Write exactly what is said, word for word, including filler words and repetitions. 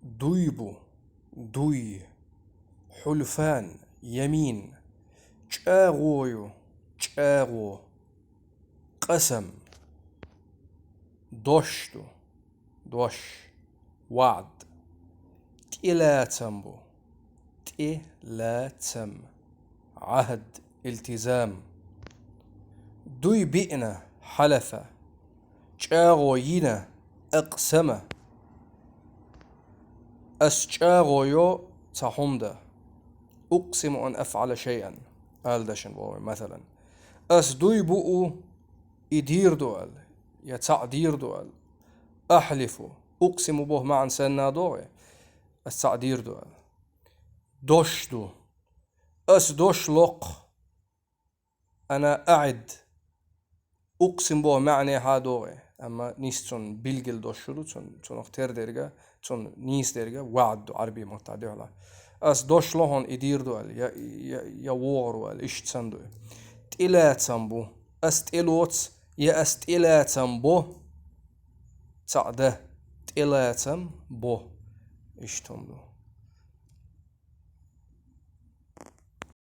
Дуй бу, дуй. حلفان, يمين. ЧӀагӀо ю, чӀагӀо. قسم. Дош ду, дош. وعد. ТӀелацам бу, тӀелацам. عهد, التزام. Дуй биъна, حلف. ЧӀагӀо йина, أقسم. Ас чӀагӀо йо цхьа хӀума да. أقسم أن أفعل شيئا. Ала дашан боху, масалан. Ас дуй буу, и дийр ду аьлла, я цхьаъ дийр ду аьлла. أحلف. أقسم боху маьӀна санна догӀе. Ас цхьаъ дийр ду аьлла. Дош ду. Ас дош локх. أنا أعد. أقسم боху маьӀнехьа догӀе. Амма нийса цунна билггал дош шу ду, цунна, цунах тера дерга, цунна нийса дерга وعد ду Ӏарбий маттахь дуьхьал. Ас дош ло хьуна, и дийр ду аьлла, я, я, я вогӀур ву аьлла, иштта санна ду. ТӀелацам бу. Ас тӀелоцу, я ас тӀелацам бо. ЦаӀ да. ТӀелацам бо. Иштта хӀума ду.